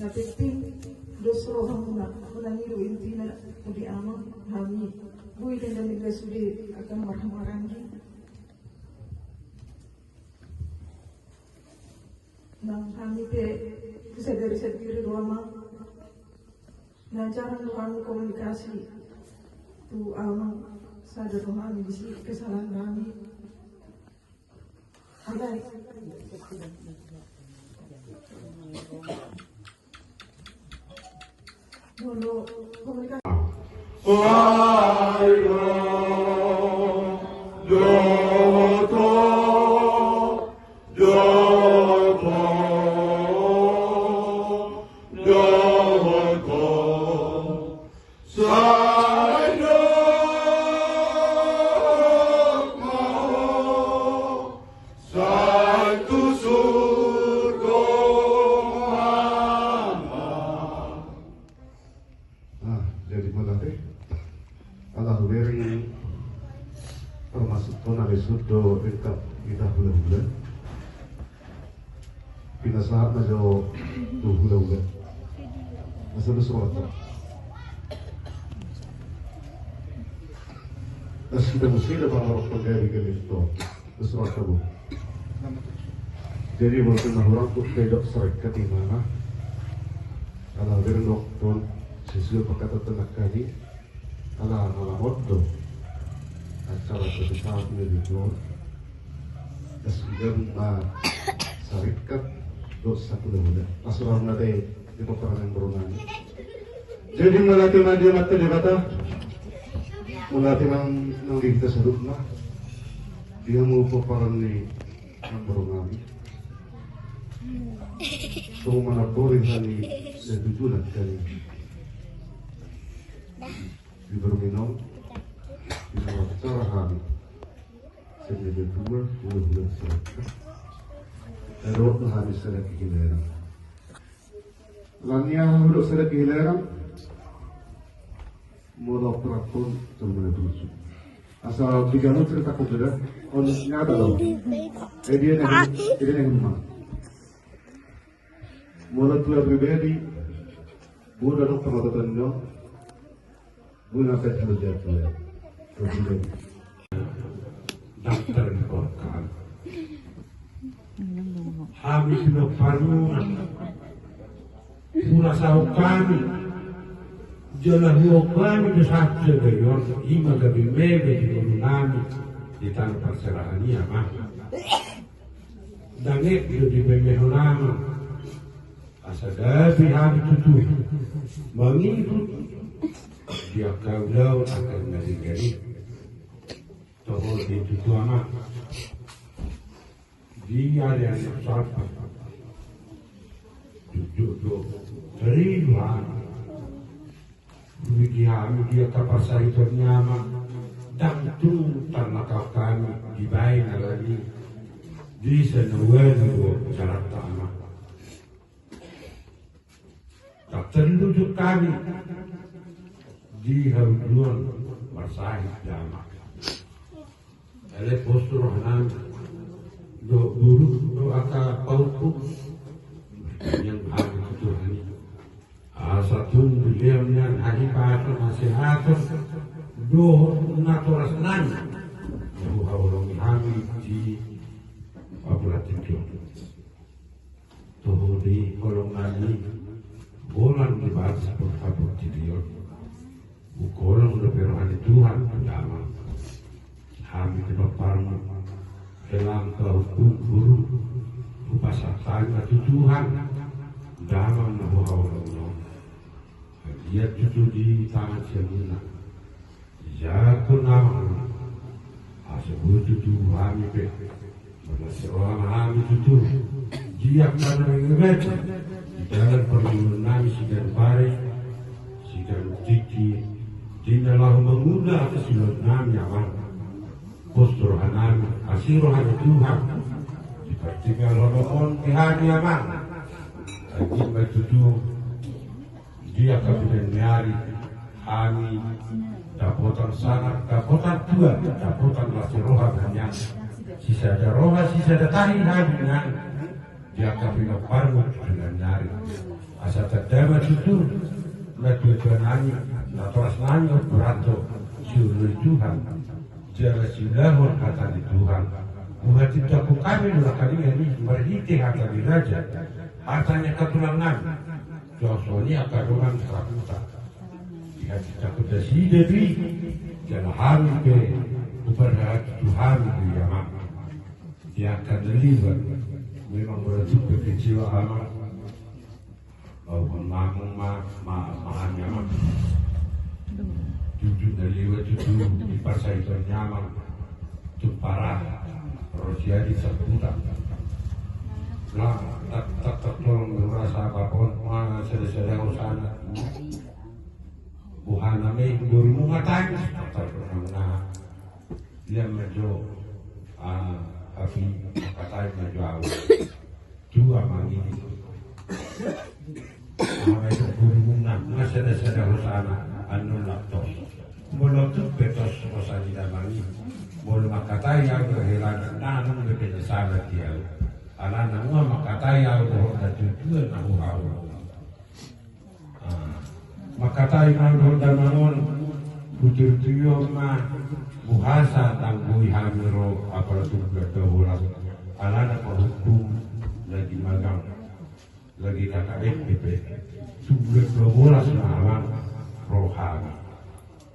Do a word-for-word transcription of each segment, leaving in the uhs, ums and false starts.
Penting dos rohamuna, unang i do intina. Uli amang, hami boi denggan i sude angka marhahamaranggi. Nang hami pe sadari sandiri do amang. Na jarang do hami komunikasi tu amang, sada do hami disi kesalahan nami. Alai molo komunikasi. Ah, jadi mauliate. Ala hubereng, termasuk kona lesu do lengkap hita hulahula. Pinasahat ma jo tu hulahula. Masa dos roha. Las hita muse da pangarok panggabean i do. Terserah kamu. Jadi, walaupun na hurang tu didok sarekkat imana, ala bereng dohot sesuai pangkataion nangkin, ala na lamot do acara satu saat ni di tuan. Das gabung ma sarekkat dohot sahulahula. Las roha ma di pomparan ni amang boru nami. Jadi, mauliate ma di Amanta Debata, mauliate ma nang di hita saluhutna, di hamu pomparan ni amang boru nami. Songon manambori hami, dan tujuan hami di boru nami, di acara hami. Sendiri dua, hulahula sarekkat. Ero hami sarekkat hilerang. Lania hudok sada kehilangan. Molo perapun termena busuk. Asal tiga lu cerita ku sudah. On nyata dong. Eh, dia nih, dia nih rumah. Molo tua pribadi. Buat dong perapatan dong. Guna pe tu jadwal. Daftar di golkar. Hami sudah paruan. Pura sauk hami. Jala huok hami tu saksi gayon. Ima gabe meme di guru nami. Di tangan perserahan ia mah. Dangek di beme honama. Asa gabe hami tutu mangihut di angka ulaon angka na denggan i. Toho di tutu ama di ari-ari na salpu. Tutu do rilu hami. Di hami di angka parsahiton ni ama. Ndang tung tarnangkap hami dibaen ala ni. Di sana ualu do jalan tama. Ndang tarluju hami di hauluan marsahit damang. Alai pos rohanami dohot guru dohot angka pahompu. Yang hami tu Tuhan i asa tung dilean nian hahipason hasehaton dohot natorasnami. Huhaholongi hami di papulat tingki on. Toho di holong nami, holan di bagas pun haportibion. Huholong dope roha ni Tuhan tu damang. Hami di paparmu, helam pahompu guru, hupasahat hami tu Tuhan damang na huhaholongi on. Ia tutu di tangan siamuna. Jangkon nama asa boi tutu hami pe marlas roha ma hami tutu. Di angka na mengebet di dalan parngoluon nami siganup ari siganup tingki di na laho mangula angka siulaon nami amang. Pos rohanami asi roha ni Tuhan di partingkian on di hami amang. Anggi ma tutu. Di angka pidaniari hami dapotan sangap, dapotan tua, dapotan las ni roha nian. Sisada roha, sisada tahi hami nian. Di angka pinomparmu pidaniari. Asa tanda ma tutu na tuatua nami, natoras nami, ompunta, sioloi Tuhan, jala siulahon hata ni Tuhan. Huhatindangkon hami do nangkaningan i marhite hata ni raja, hata ni angka tulang nami, jala songon i angka dongan sahuta. Dihatindangkon nasida do i, jala hami pe huparhatutu hami do i, Amang. Di angka na liwat, memang molo tung pe kecewa, Amang, bahen ma, ma, ma, ma hami, Amang. Tutu na liwat tutu di parsahiton ni Amang, tung parah, ro sian i saputa. Nah, tak, tak, tak, tolong do rasa bapon, ma sada-sada hosana. Boha nama i, boru muna tangis, tak, tak, tak, tak, tak. Dia ma jo, ah, tapi katai ma jo au. Tua mangi. Ama itu guru muna, masa sada-sada hosana, anu laptos. Molo tung pe tos hosa ni damangi. Molo mangkatai au do hela na, nang do penyesalan di au. Alana muna mangkatai au do hona tutua na huhau. Ah, mangkatai ma au do hona damangon, huturtuion ma, boasa ndang boi hami ro apala tung bulan dua bolas, alana pahukum lagi magang, lagi K K N P P. Tung bulan dua bolas ma, Amang, ro hami.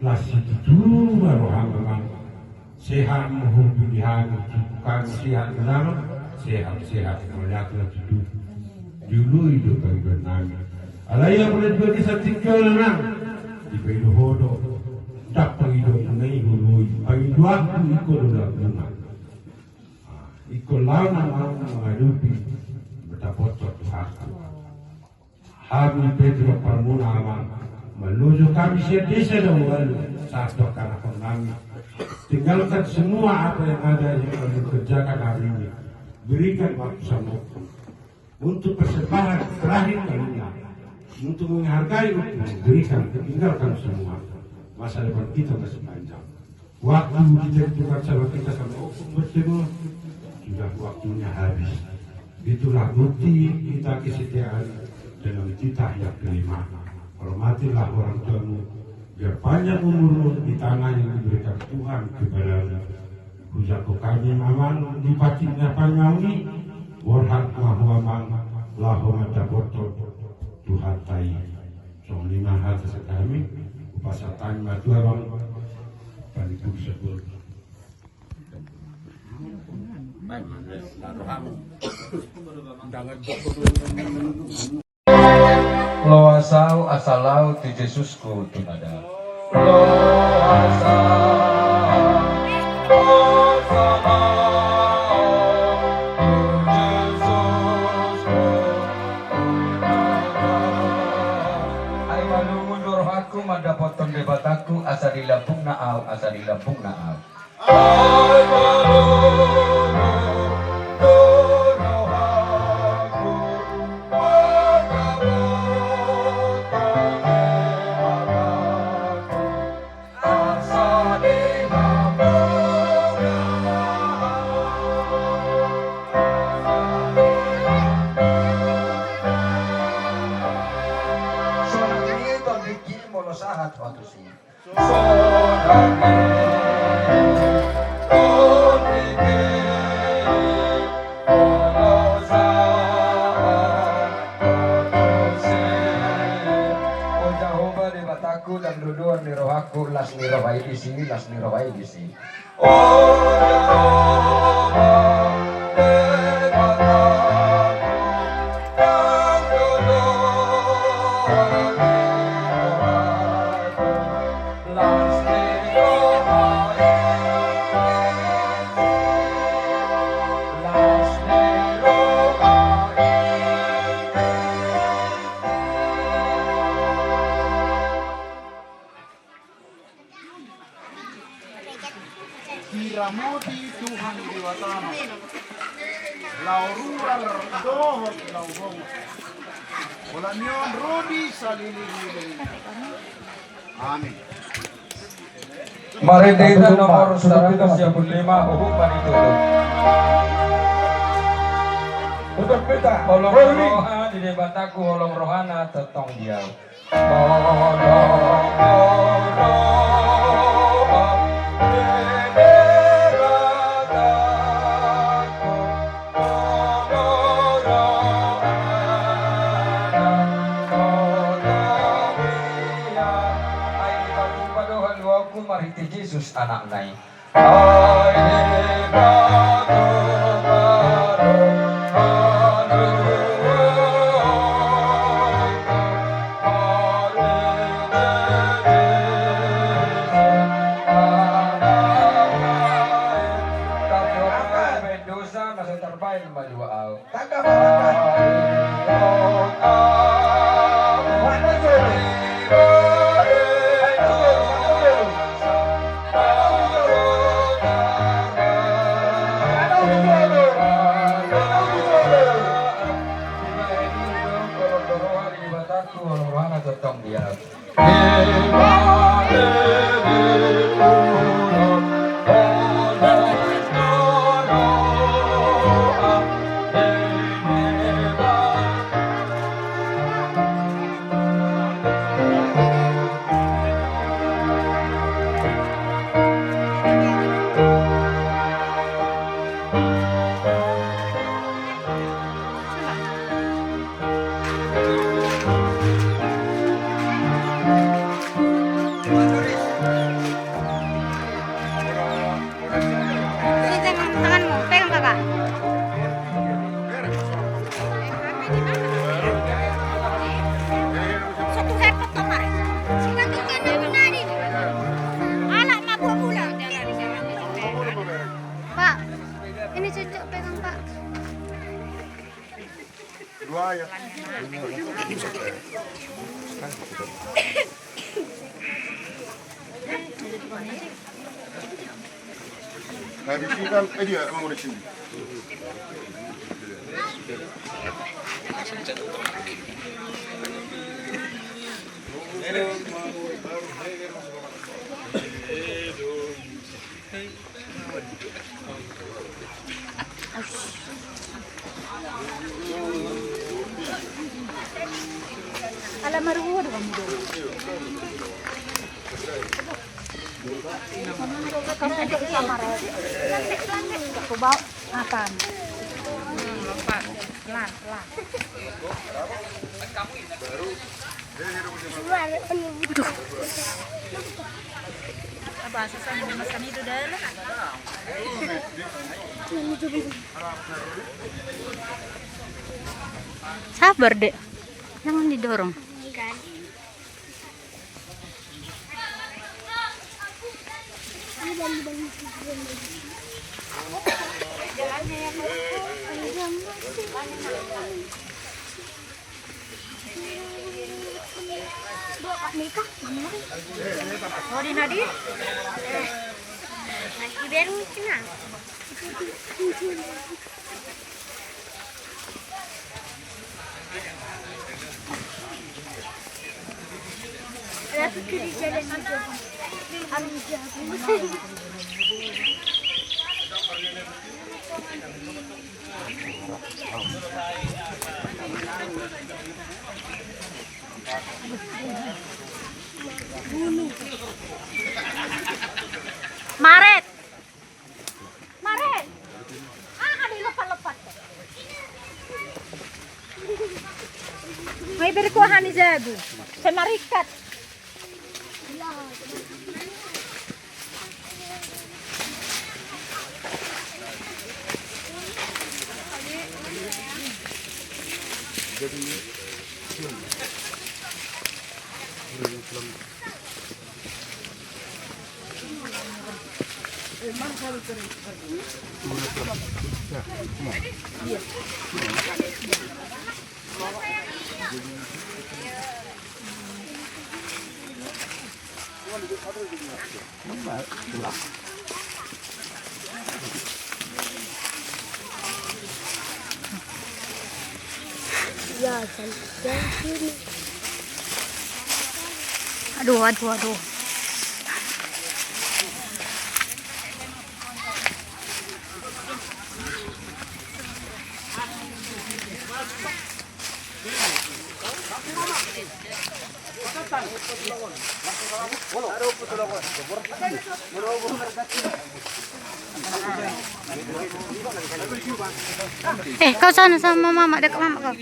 Las situtu ma roham, Amang. Sehat ma hobi di hami, tubuh hami sehat, Amang. Sehat-sehat ma, las ma tutu. Dioloi do pangidoan nami. Alai ia boleh juga kisah tinggal, Amang. Dipaido ho do. Ndang pangidoan na i huoloi. Pangidoanku ingkon do lambungan. Ah, ingkon laho nang au mangadopi, mandapothon Tuhanku. Hami pe tu parmuna, Amang, malojo hami sian desa Dawalu, sahat tu angka anakkon nami. Tinggalkan semua apa yang ada yang kami kerjakan hari ini. Berikan waktu sama Ompung untuk persembahan terakhir kalinya. Untuk menghargai Ompung, berikan, tinggalkan semua. Masa depan kita masih panjang. Waktu kita ditentukan sama kita sama Ompung bertemu, sudah waktunya habis. Itulah bukti kita kesetiaan dengan titah yang kelima. Hormatilah orang tuamu, biar panjang umurmu di tanah yang diberikan Tuhan kepadamu. Hujangkon hami, Amang, di patik na panjang i, borhat ma ho, Amang, laho mandapothon Tuhanta i. Songon i ma hata sian hami, hupasahat hami ma tu Amang Panitibo Sabun. Loas au asa laho tu Jesusku Tunada. Loas au asa laho tu Jesusku Tunada. Ai malungun do rohangku mandapothon Debatangku, asa di lambungna au, asa di lambungna au. Sonang i tondingki molo sahat waktu si. O Jahowa Debatangku, dang dodoan ni rohangku, las ni roha i disi, las ni roha i disi. Diramoti Tuhan Debatana, laho ruar dohot laho bongot. Holan ni on ro di saleleng ni lelengna. Amin. Marende hita nomor saratus sia pulu lima, huhut ma ditutup. Holong roha di Debatangku, holong rohana tongtong di ahu. Holong roha di Debatangku, holong rohana tongtong di ahu. Ai dipatupa do haluaonku marhite Jesus Anakna i. Dosa na so tarbaen malua au. Tangkas, tangkas. Sini tangan, tanganmu, pegang kakak. Satu herpet kemarin. Sini tangan, tangan, tangan. Alah, mabuk pula. Pak, ini cucuk pegang, Pak. Dua ya. Nah, di sini kan, eh, dia emang udah sini. Ala marua do kamu do. Kamu do kamar. Coba makan. Hmm, lompat. Pelan, pelan. Aduh. Apa susah ini, makan itu dah lah. Sabar, Dek. Jangan didorong. Maret. Maret. Ah, ada lepas-lepas. Mai berkuahan ni jago. Semarikat. Aduh, aduh, aduh. Eh, kau sana sama mama, dekat mama kau.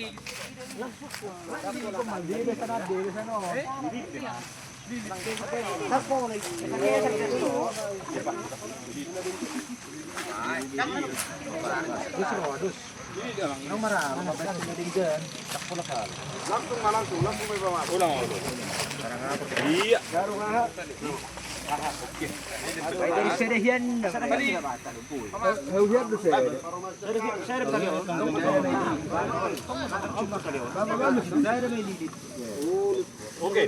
Langsung ma, langsung, langsung ma, Bang. Ulang, ulang. Iya. Oke.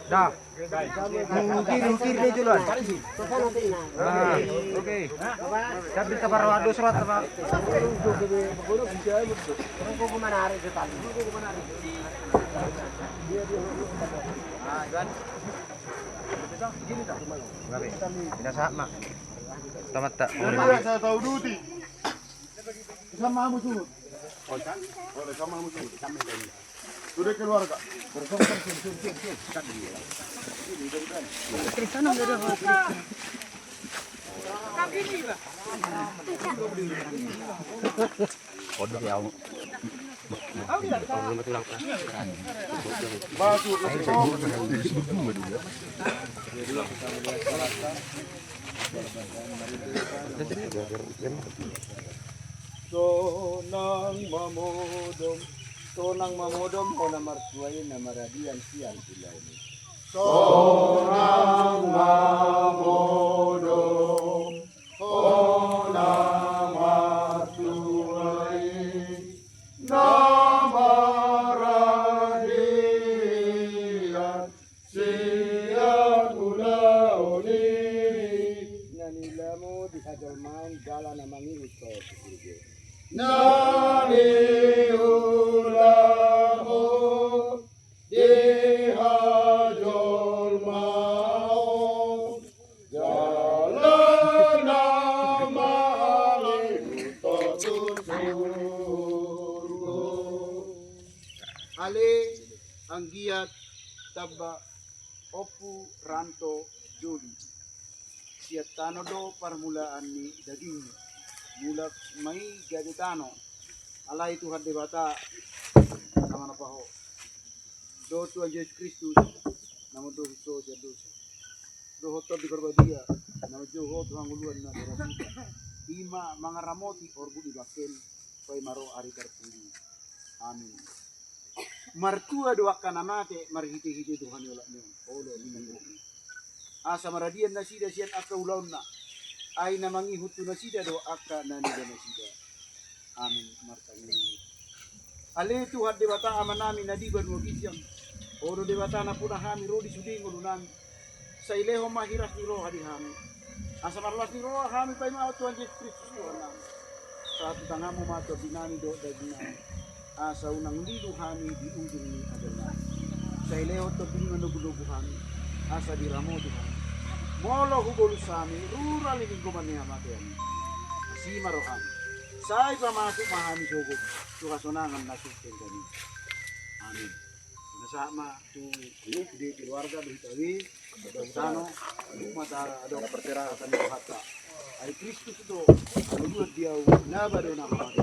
Dah. Mungkin, mungkin dia duluan. Ah, oke. Tapi kita baru ada surat apa? Nah, Iwan. Tidak sama. Tamat tak? Saya tahu duti. Sama hamu suhut. Sudah keluarga. Sonang mamodom, sonang mamodom, hona martua i na maradian sian ulaon i. Sonang mamodom, hona martua i na maradian sian ulaon i. Na niulamu di hajolmaon jala na mangihut ho tu surgo. Na niulamu di hajolmaon jala na mangihut ho tu surgo. Ale anggiat tamba Ompu Ranto Dodi. Sian tano do parmulaan ni dagingmu. Mulak ma i gabe tano. Alai Tuhan Debata na manampa ho, dohot Tuhan Jesus Kristus na mandohut ho sian dosa, dohot Tondi Parbadia na manjou ho tu hangoluan na dohot hita, i ma mangaramoti orbuk ni bangkel, paima ro ari tarpudi. Amin. Martua do angka na mate marhitehite Tuhan i olat ni on. Olo, olo. Asa maradian nasida sian angka ulaonna. Ai na mangihut tu nasida do angka na niula nasida. Amin. Martangiang. Ale Tuhan Debata Amanami na di banua ginjang, Ho do Debata nampuna hami ro di sude ngolunami. Sai lehon ma hiras ni roha di hami, asa marlas ni roha hami paima Tuhan Jesus Kristus Tuhannami. Sahat tu tanganmu ma tondinami dohot dagingnami, asa unang lilu hami di ujung ni agalnami. Sai lehon tondinmu manogunogu hami, asa diramoti hami. Molo hubolus hami rura ni linggoman ni hamatean i, asi ma roham, sai pamasuk ma hami sogot tu hasonangan na tung denggan i. Amin. Pinasahat ma tu keluarga dohot hita i. Tano, adong ma hata ni Tuhanta. Ai Kristus do, ai luat di ahu, laba do na mate.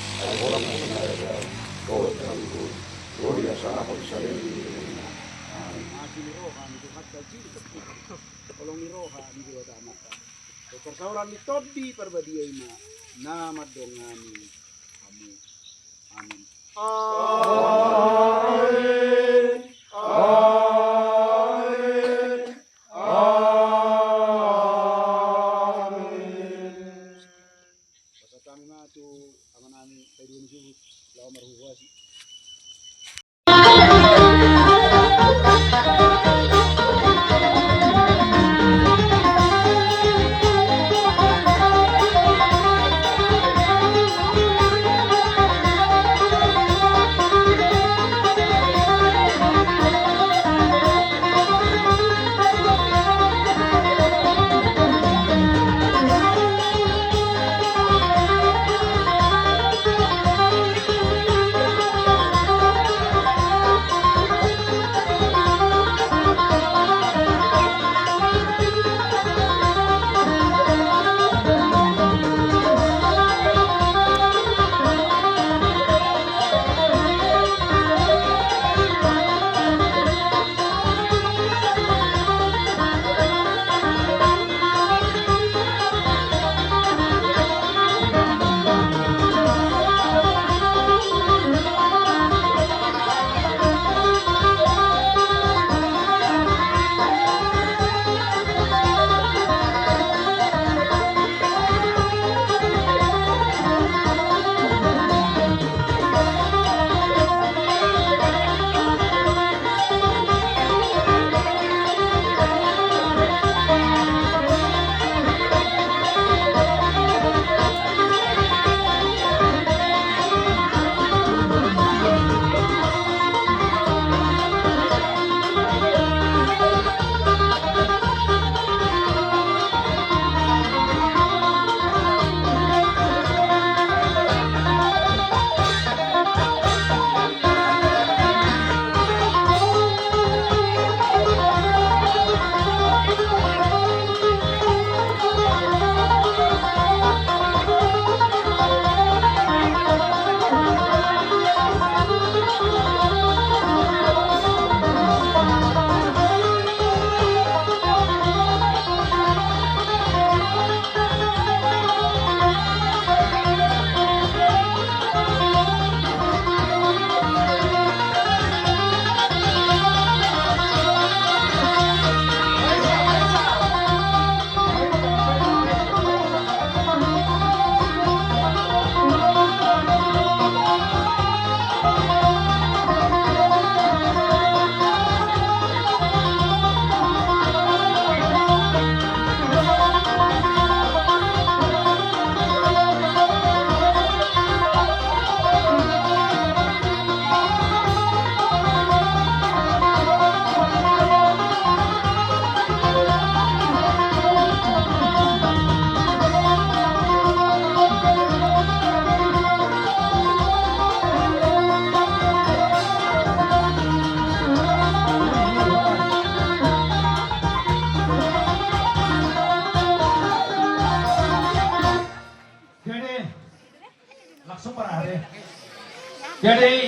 Ai holan ma sonari, dohot na di ngolu, ro di hasangapon saleleng ni lelengna. Amin. Asi ni roha ni Tuhanta Jesus Kristus, holong ni roha ni Debata Amanta, parsaoran ni Tondi Parbadia i ma na mandongani hamu. Amin. Amin. Amin. Amin. Pasahat hami ma tu amanami, paidua ni suhut, laho marhuhuasi. Jadi, langsung parade. Jadi,